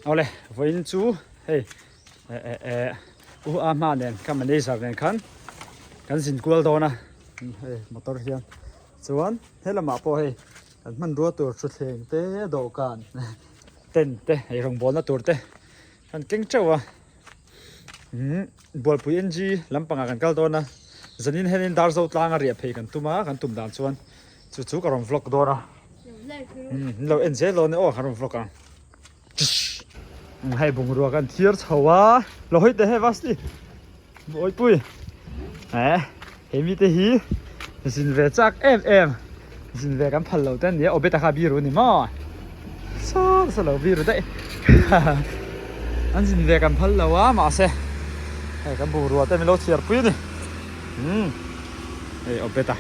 Awle vawiin chu hei eh eh eh u a hma nen ka manager nen khan kan zin kual dawn a hei motor hian chuan helamah pawh hei kan hmanrua tur thutthleng te dawhkan tent te ei rawngbawlna tur te kan keng teuh a umm Bualpui NG lampangah kan kal dawn a zanin hianin Darzo tlanga riah phei kan tum a kan tum dan chuan chu chu ka rawn vlog dawn a umm in lo en zel dawn e aw ka rawn vlog ang hei bungrua kan thiar chho a lo hawi teh hei Vasti. Bawihpui eh he mite hi zin ve chak em em zin ve kan phal lo te ania Obeta kha biru ni maw saw saw lo biru daih an zin ve kan phal lo a mahse hei kan bungrua te min lo chhiar pui a ni umm hei Obeta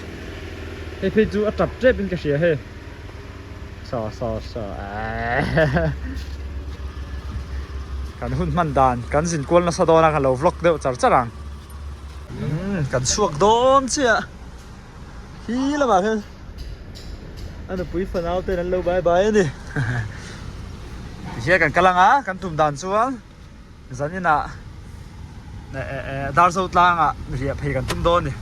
hei phei chu a tap tep in ka hria hei. Saw saw saw eehh Kan hun hman dan kan zin kual nasa dawn a ka lo vlog deuh char char ang umm kan chhuak dawn chiah hi lamah khian a nupui fanau ten an lo bai bai a ni tihian kan kal ang a kan tum dan chuan. Zan inah Darzo tlangah riah phei kan tum dawn a ni.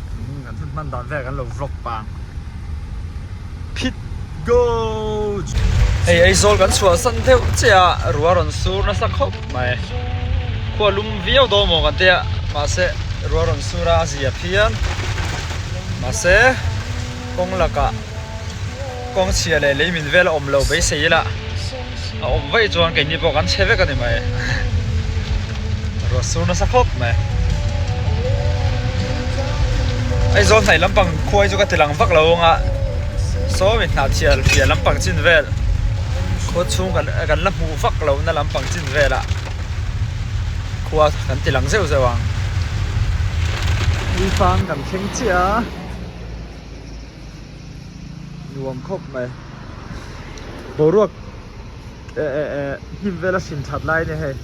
Kan hun hman dan vel kan lo vlog pang. Phit go! Hei Aizawl kan chhuah san deuh chiah a, ruah rawn sur nasa khawp mai. Khua lum viau dawn maw kan tia, mahse ruah rawn sur a a zia phian. Mahse kawng lakah kawng chhia leh lei min vel a awm lo beisei ila. A awm vaih chuan keini pawh kan chhe vek a ni mai. Ruah sur nasa khawp mai. Aizawl hnaih lampang khuai chu ka ti lang vak lo ang a, sawmi hnah thial piah lampang chin vel khaw chhung kan kan la hmuh vak loh na lampang chin velah khua kan ti lang zeuh zeuh ang. Uifang kan thleng chiah a. Nuam khawp mai. Boruak eh eh eh hnim vel a hrin that lai ania hei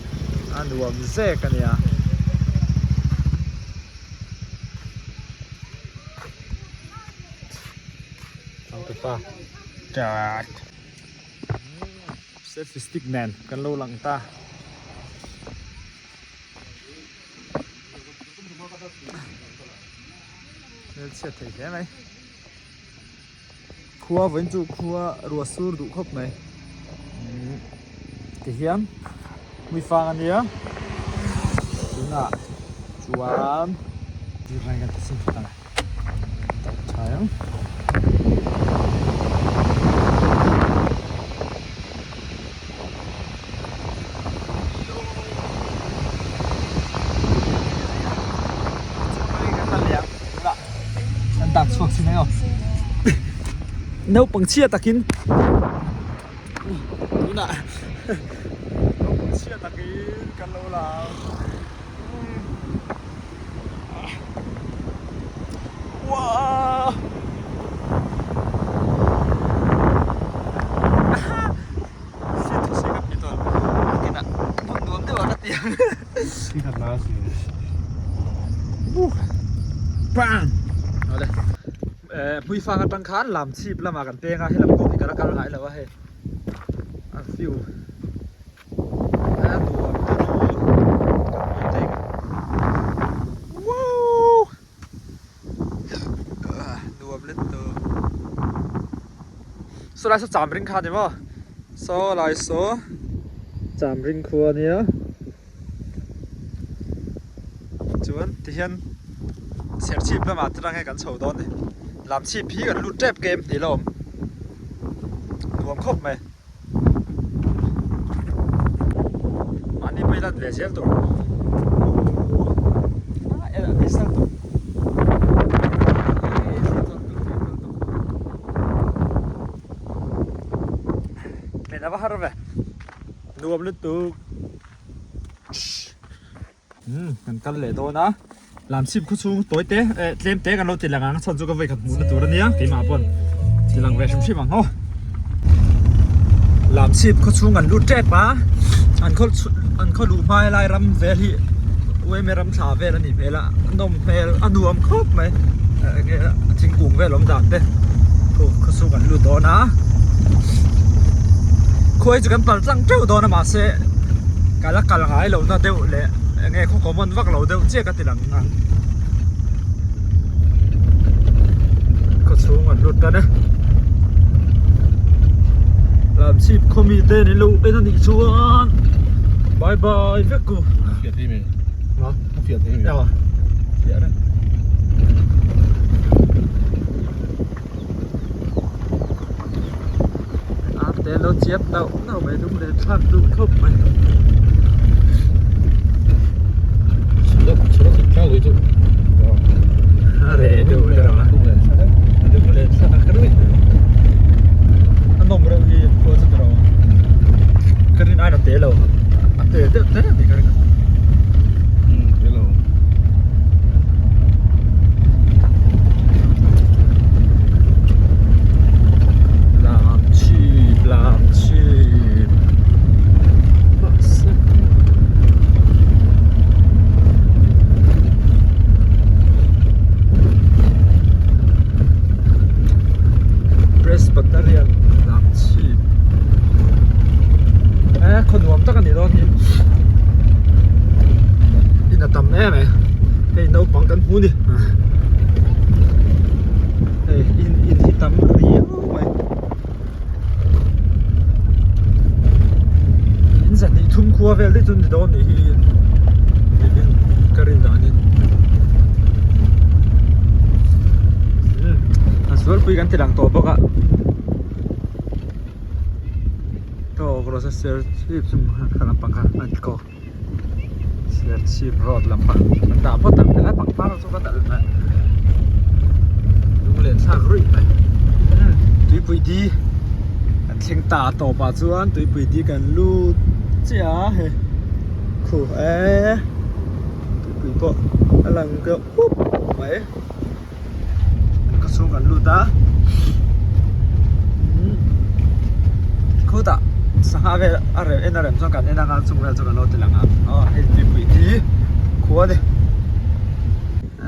a nuam zek ania. Changtupa chat selfie stick nen kan lo lang ta. Hmelchhiat thei hle mai. Khua vawiin chu khua ruah sur duh khawp mai tihian hmuifang a nia tunah chuan zirlai kan ti chhin phawt ang tah tha ang. An dak chhuak chin ang aw. Naupang chhia takin tunah naupang chhia takin kan lo la ang. Wow! Bang! Awle. Eh hmuifang atang khan lam chhip lamah kan peng a, helam kawng hi ka la kal ngai lo a hei. A view a nuam te chu kan meeting. Woo! Nuam let tawh. Saw lai saw cham ring kha ni maw? Saw lai saw cham ring khua ania. Chuan tihian serchhip lamah te rang hi kan chho dawn a ni. Lamchhip hi kan lut tep kem tih la awm. Nuam khawp mai. Mahni pawh i lan ve zel tur. Men a va har ve. Nuam lutuk. Umm kan kal leh dawn a Lamchhip khaw chhung tawi te eh tlem te kan lo ti lang ang chhan chu ka vawikhat hmuhna tur ania keimah pawn ti lang ve hrim hrim ang aw Lamchhip khaw chhung an lut tep a an khaw an khaw luh hma helai ram vel hi uaime ram thla vel a nih hmel a a nawm hmel a nuam khawp mai enge thingkung vel awm dan te khaw chhung an lut dawn a khuai chu kan pal tlang teuh dawn a mahse. Ka la kal ngai lohna deuh leh eng nge khaw common vak lo deuh chiah ka ti lang ang. Khaw chhung an lut tan e. Lamchhip khaw mi te ni lo en a nih chuan bye bye vek ku. Fiah thei mai. Ha? A fiah thei mai. Ewa. Fiah reng. A te lo chiap nauh nauh mai lung leh thlak duh khawp mai. A reh deuh deuh a. Lung leh thlak ruih. A nawm reuh hi khua chu ka ro. Ka rin aiin a te lo. A te deuh te a ni ka ring a. Lam chhip lam chhip mahse Presbyterian lam chhip e khaw nuam tak a ni dawn hi. In a tam em mai hei naupang kan hmu ni hei in in hi tam riau mai in zahnih thum khua vel te chu ni dawn nih hi in ka rin dan in a zualpui kan ti lang tawh bawk a. Tawk rawh se serchhip chu kha lampang kha a ni kawk serchhip road lampang an dah phawt ang helai pangpar chu ka dalh mai lunglen thlak ruih mai tuipui di kan thleng ta tawp ah chuan tuipui di kan lut chiah a hei khu e tuipui pawh a lang deuh pup mai. Ka chhung kan lut a khutah sangha vel a rem en a rem chuan kan en anga chung vel chu kan lo ti lang ang aw hei tuipui hi khua a ni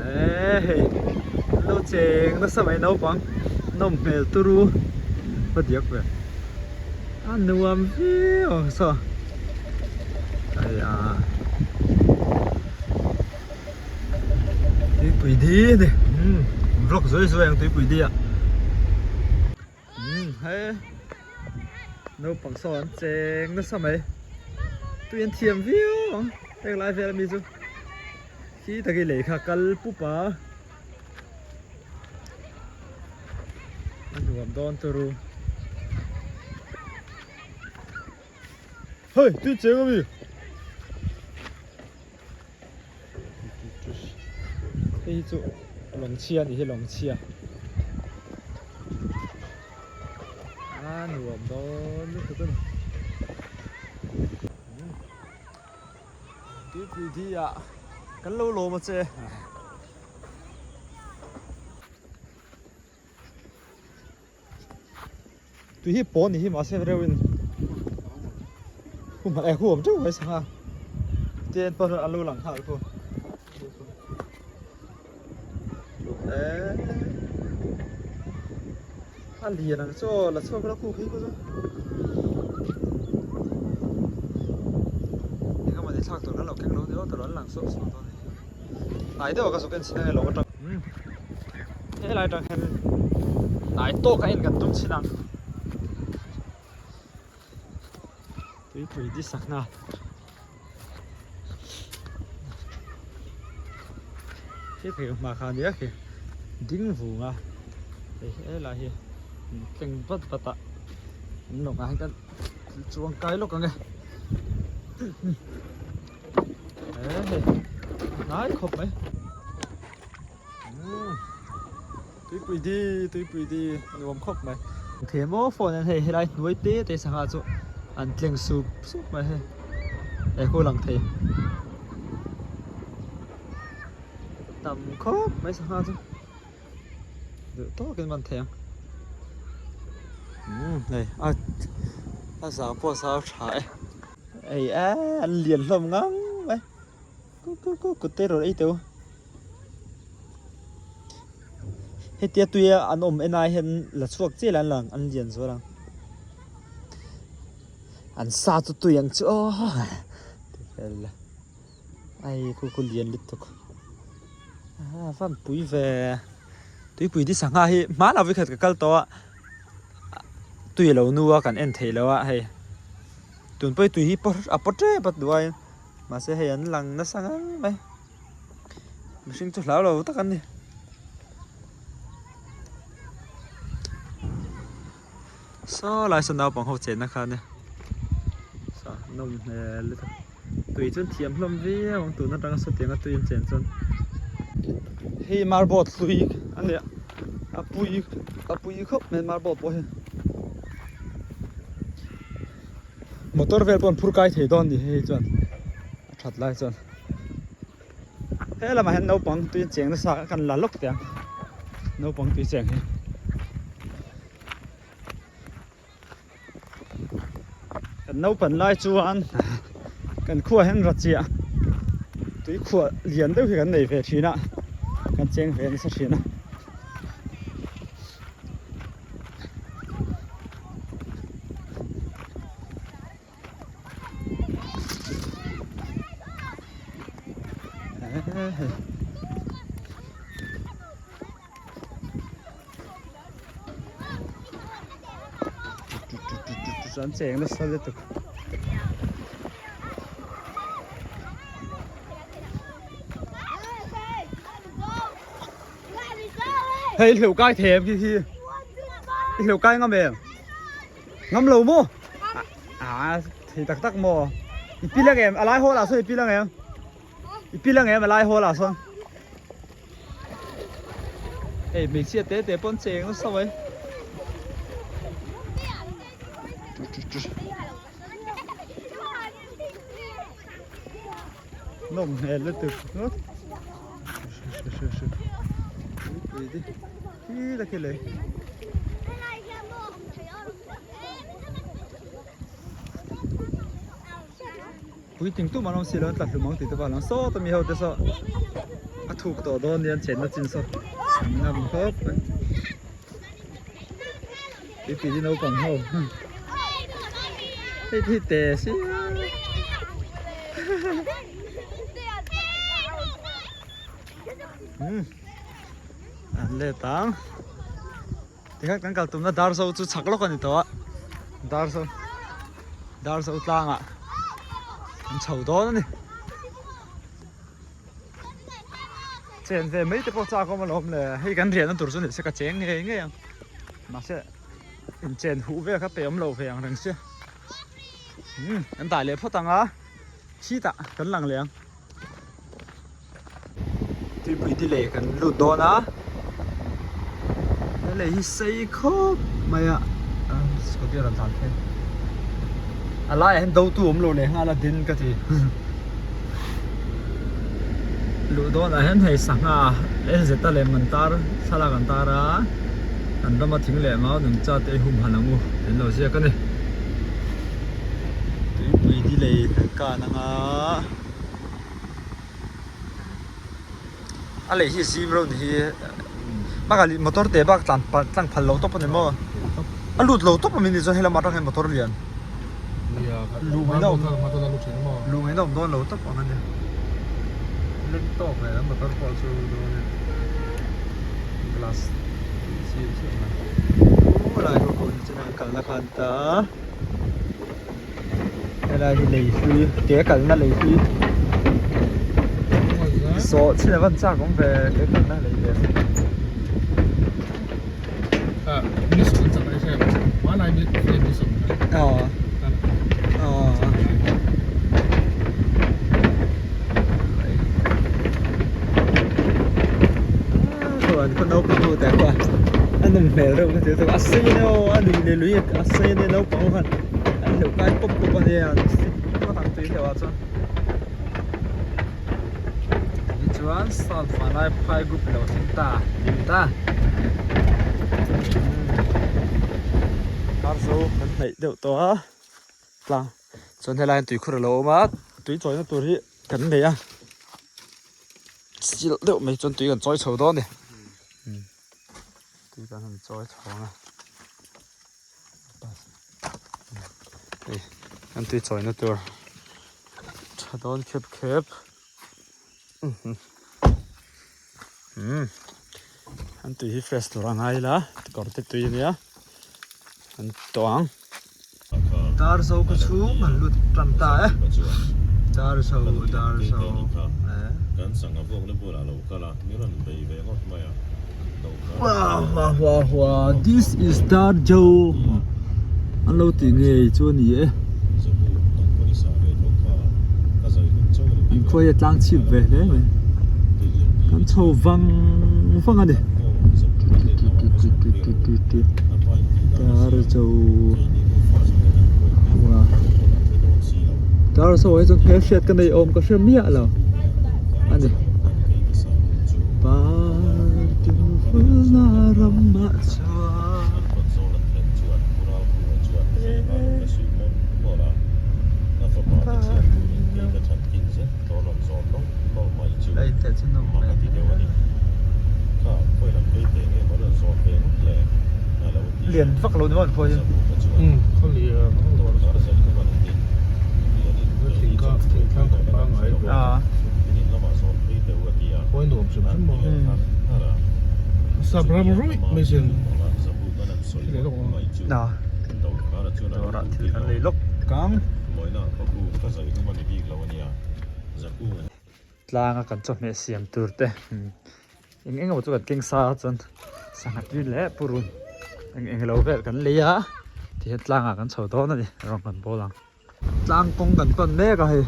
eee hei an lo cheng nasa mai naupang nawm hmel turu va diak ve a nuam viau ang saw hei ah. Tuipui di a ni umm vlog zuai zuai ang tuipui di ah umm he naupang saw an cheng nasa mai tui an thiam viau ang heng lai vel ami chu khi takin lei kha kal pup a a nuam dawn turu. Hei tui cheng ami. Hei hi chu lawng chhia a nih hi lawng chhia a nuam dawn lutuk a ni tuipui di ah kan lo lawm a che. Tui hi pawn ni hi mahse reuhin hu hman eh hu awm teuh mai sangha te en pawh an lo lang nghal khu a lian ang chu aw la chhuak la khu khi khu chu eng emawni thlak tur kan lo keng lo ni aw tawrh an lang suak suak dawn a ni hnai deuh ah ka zuk en chhin ange lo atang Helai atang hian hnai tawk a en kan tum chin ang. Tuipui di sakna. Khi phei hma kha nia khi ding vung a. Hei helai hi tleng vat vat a. An lawngah hian kan chuang kai lawk ang e. Hei hnai khawp mai. Tuipui di tuipui di nuam khawp mai the maw phone an hei helai hnuai te te sangha chu an tleng sup sup mai hei he khu lang thei tam khawp mai sangha chu duh tawkin man thei ang umm hei a a zau pawh a zau tha e hei a an lian hlawm ngang mai. Ku ku ku kut te rawn ei teuh hetia tuia an awm en ai hian la chhuak chiah an lang an lian zual ang an sa chu tui ang chu aw. Hel ai khu khu lian lutuk a van pui ve tuipui di sangha hi hmanah vawikhat ka kal tawh a tui a lo nu a kan en theih loh a hei tun pawh hi tui hi a pawt tep a duai mahse hei an lang nasa ngang mai mihring chu hlau lo tak an ni. Saw lai saw naupang ho chenna kha ania saw nawm hmel lutuk tui chuan thiam hlawm viau ang tun atanga sawtianga tui an chen chuan hei marble hlui a nia a pui a pui khawp mai marble pawh hi motor vel pawh an phur kai thei dawn a ni hei chuan a that lai chuan. He lamah hian naupang tui cheng nasa kan la lawk teh ang naupang tui cheng hi kan naupan lai chuan kan khuaah hian rachiah tui khuah lian deuh hi kan nei ve thin a kan cheng ve nasa thin a. An cheng nasa lutuk. Hei hleuh kai thei em khi khi i hleuh kai ngam em? Ngam lo maw? À thei tak tak maw? I pil ang em? A lai hawl ah sawn i pil ang em? I pil ang em a lai hawl ah sawn? Hei hmeichhia te te pawn cheng nasa mai. Nawm hmel lutuk ngawt. Khi ta khi lei. Puitling tum an awm si lo an tla hlum ang tih te pawh a lang sawt a mi ho te saw a thuk tawh dawn nia an chenna chin saw an ngam khawp mai tui hi naupang ho hei hi te sia umm an let ang. Tikhan kan kal tumna Darzo chu chhak lawk a ni tawh a, Darzo Darzo tlangah an chho dawn a ni. Chen ve mai te pawh chak awm alawm le, hei kan riahna tur chu ni se ka cheng ngei ngei ang, mahse inchen huh vel kha pe awm lo ve ang reng sia. Umm kan dah leh phawt ang a, khitah kan lang leh ang. Tuipui te lei kan lut dawn a he lei hi sei khawp mai a scooty a rawn tlan phei a laiah hian do tu awm lo leh nghal a din ka ti luh dawnah hian hei sangha en zet a lem an tar thlalak an tar a an rama thing leh mau nungcha te i humhalh ang u tih an lo ziak a ni tuipui di lei kan kan anga. A lei hi zim reuh ni hi bakah motor te bak tlan tlang phal lo tawp a ni maw a lut lo tawp a mi ni chuan helam atang hian motor lian luh ngaihna awm luh ngaihna awm dawn lo tawp ang a ni leng tawk leh lam motor pawh chu dawn e glass zim chiah mai khulai ho pawh ni chuan an kalna khan ta. Helai hi lei hlui ke kalna lei hlui sawh chhin a van chak awm ve ke kalna lei ve Chuan khaw naupang ho te khaw a nawm hmel reuh ka ti lutuk a sei ania aw a lui leh lui a sei ania naupang ho khan an hleuh kai pawp pawp ania an fit ngawt ang tui hleuh ah chuan tichuan south vanlai phai group alo thleng ta ding ta darzo kan hnaih deuh tawh a tlang chuan helai hian tuikhur alo awm a tui chawina tur hi kan nei a. Chilh deuh mai chuan tui kan chawi chho dawn a ni tui kan han chawi chho ang a hei kan tui chawina tur. Tha dawn khep khep. Umm an tui hi fresh tur a ngai ila kawr te tui ania an tawh ang. Darzo khaw chhung an lut tan ta e Darzo Darzo Wow wow wow wow this is Darzo an lo tih ngei chu a ni e. An khuai a tlang chhip ve hle mai kan chho vang vang a ni Darzo Darzo hi chuan hmelhriat ka nei awm ka hre miah lo a ni ramah chuan. Lian vak lo ni maw an khua hian. Umm khaw lian thingtlang khaw pangngai khawi nuam hrim hrim maw sap ram ruih mai sin thil leh lawk ang. Dawrah thil kan lei lawk kang. Tlanga kan chawhmeh siam tur te eng eng emaw chu kan keng sa a chuan sangha tui leh purun eng eng lo vel kan lei a tihian tlangah kan chho dawn a ni rawng kan bawl ang. Tlang kawng kan pan mek a hei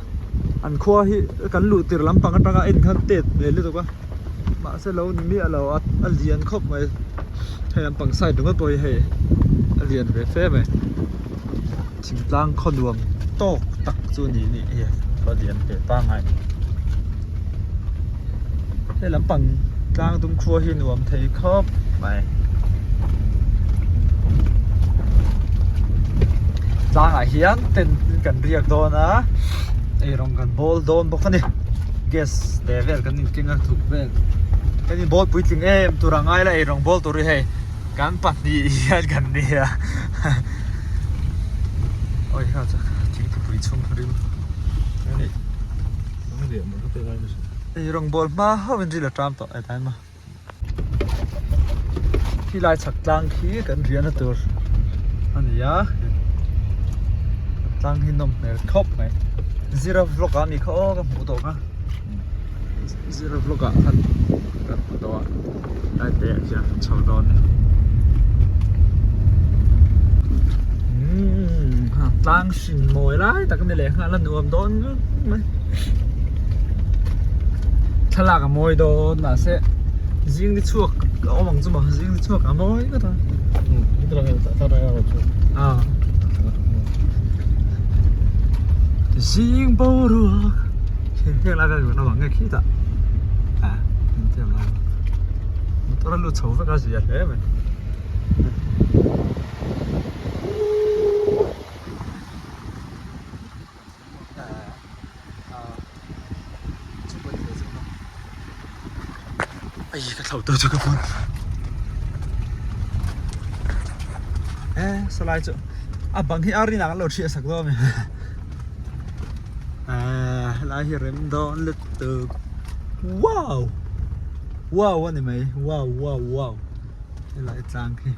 an khua hi kan luh tir lampang atanga en khan tet hmel lutuk a mahse lo ni miah lo a a lian khawp mai hei lampang side ringawt pawh hi hei a lian ve fe mai thingtlang khaw nuam tawk tak chu a ni anih hi a lian ve pangngai hei lampang tlang dum khua hi nuam thei khawp mai. Tlangah hian tent kan riak dawn a eirawng kan bawl dawn bawk a ni gas te vel kan inkeng a thuk vel kan in bawl puitling em tur a ngai la eirawng bawl tur hi hei kan pahnih hian kan nia awi kha chu thingthupui chhung rim a ni eirawng bawl hma hauh in ril a ṭam tawh hetlai maw. Khi lai chhak tlang khi kan riahna tur a ni a tlang hi nawm hmel khawp mai zira vlog ah mi kha aw ka hmuh tawh kha zira vlog ah khan ka hmu tawh a tlai te ah khian kan chho dawn a ni umm tlang hrin mawi lai tak a ni leh nghal a nuam dawn ngawt mai thlalak a mawi dawn mahse zing ni chhuak a awm ang chu maw zing ni chhuak a mawi ngawt a zing boruak heng lai vel naupang nge khitah ah motor a lut chho vek a zia hle mai. Ai ka thlau tawh chu ka phone e salai chu a bang hi a rin ang an lo hriat sak dawn a mi helai hi rem dawn lutuk wow wow a ni mai wow wow wow helai tlang hi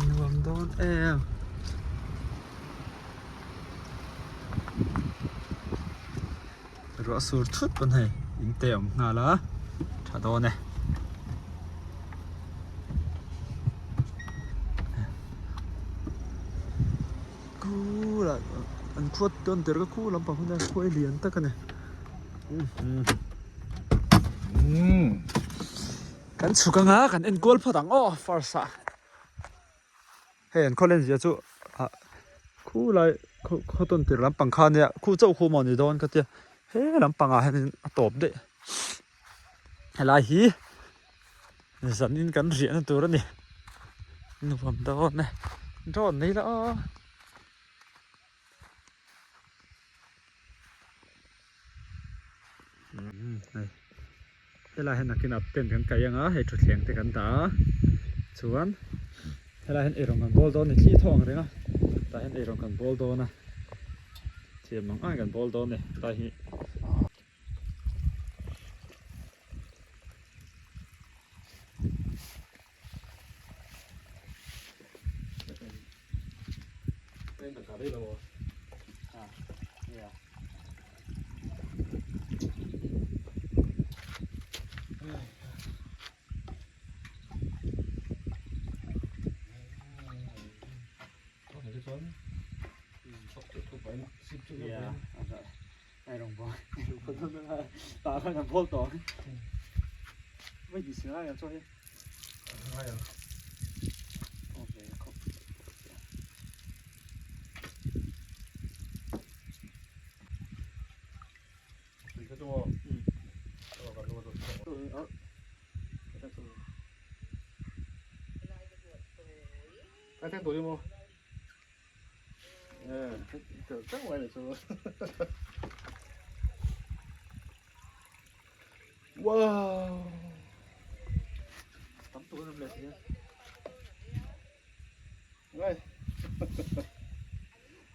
nuam dawn em. Ruah sur thut pawn hei in te a awm nghal a tha dawn e. Khulah an khuat tawn tir ka khu lampang hun a khuai lian tak a ni. Kan chhuk anga kan enkual phawt ang aw first ah. Hei an khawlen zia chu ah khu lai khaw tawn tir lampang kha ania khu chauh khu maw ni dawn ka tia he lampang ah hianin a tawp daih helai hi zanin kan riahna tur a ni nuam dawn e drone nei la aw. Helai hian nakinah tent kan kaih anga hei thutthleng te kan dah a chuan helai hian eirawng kan bawl dawn a ni thli thaw ang reng a tah hian eirawng kan bawl dawn a. Thiam ang ang kan bawl dawn e tlai hi.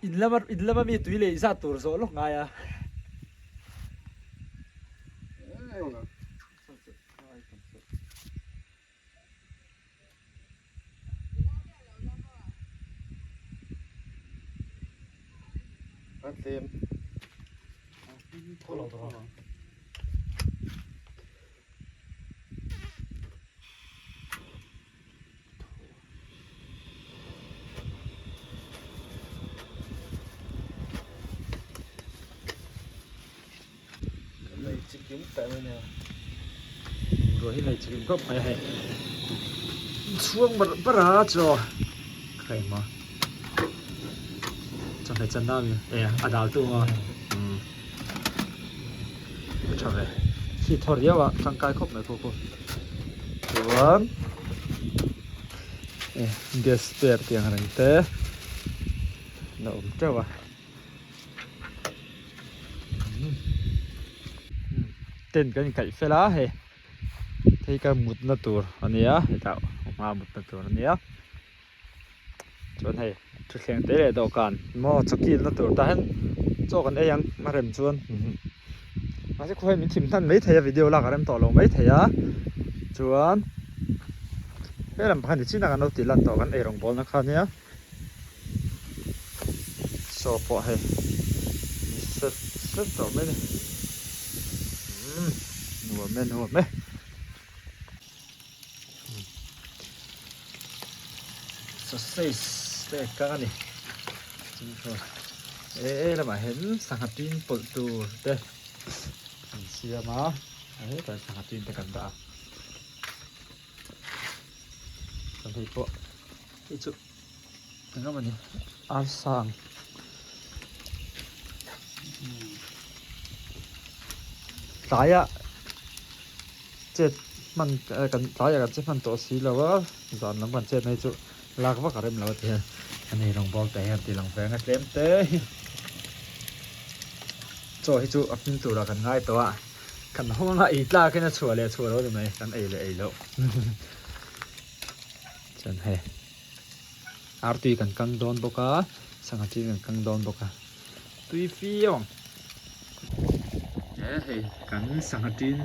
In lama in lama mi tui leh zat tur zawh lawk ngai a. Ruah hi nei chikim khawp mai a hei chhuang bar bar a chaw ka eng maw chawhmeh chan na ami e a dal tu maw umm a tha ve khi thaw riau a tangkai khawp mai khaw khaw chuan e gas spare tih ang reng te la awm teuh a. Tent kan inkaih fel a hei hei ka mutna tur a nia hetah hma mutna tur a nia chuan hei thutthleng te leh dawhkan maw chaw kilna tur tah hian chaw kan ei ang a rem chuan mahse khaw hian min thim hnan maithei a video lak a rem tawh lo maithei a chuan helam pakhat ni chin a kan lo tih lan tawh kan eirawng bawlna kha a nia. Saw pawh hei ni set set tawh mai a ni umm nuam e nuam e sausage te kang a ni e lamah hian sangha tin pawlh tur te an siam a hetah hian sangha tin te kan dah a. Kan hei pawh hei chu eng emaw ni arsang tlaiah chet hman kan tlaiah kan che hman tawh si lo a zan lam kan chet na hi chu lak vak a rem lo a ti hian a ni rawng te hian tih lang ve ang a tlem te hi chaw hi chu a hming turah kan ngai tawh a. Kan hawng a ei tlak in a chhuah leh chhuah lo ni mai kan ei leh ei loh chuan hei artui kan kang dawn bawk a sangha tin kan kang dawn bawk a tui viau ang he hei kan sangha tin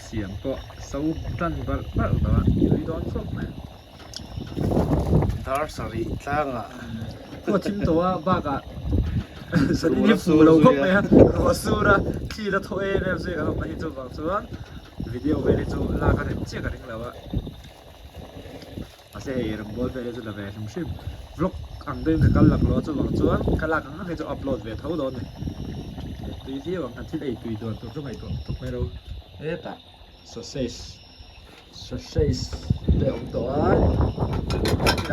siam pawh so tan barh barh tawh a tui dawn khawp mai. Dar sarih tlangah khua thim tawh a bakah zanin hi fu lo khawp mai a ruah sur a thli la thaw em em zui kan awm na hi chuvang chuan video vel hi chu lak a rem chiah ka ring lo a mahse hei rawngbâwl vel hi chu la ve hrim hrim vlog ang deuhin ka kal lak lo a chuvang chuan ka lak ang ang hi chu upload ve tho dawn a ni tui viau ang kan thil ei tui dawn tur chu ngaihtuah tawp mai lo hetah sausage. Sausage te a awm tawh a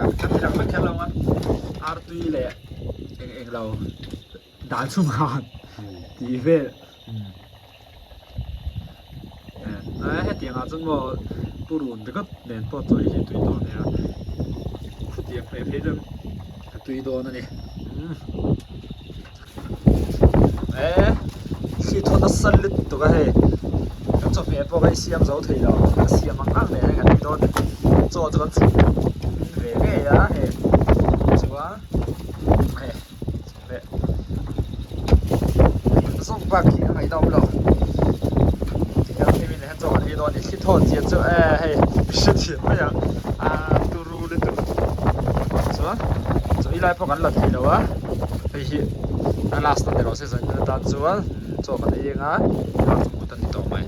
a ti lang vek kher lo ang a artui leh eng eng lo dal chhungah tih vel eh hetiang ah chuan maw purun ringawt nen pawh chawi hi tui dawn a nia khutiang hmeh phei chuan a tui dawn a ni. Eh thli thaw nasa lutuk a hei kan chawhmeh pawh kan siam zo thei lo a siam ang ang leh kan ei dawn chaw chu kan chhum ve ngei a hei chuan hei chawhmeh. bak hi a ngaihna awm lo. Tihian hemi leh hian chaw kan ei dawn a ni. Thli thawn zia chu e hei hrethiam mai ang a turu lutuk. Chuan chaw ei lai pawh kan la thei lo a, hei hi a last na ni rawh se zan atan chuan chaw kan ei anga lak chu mut a ni tawh mai.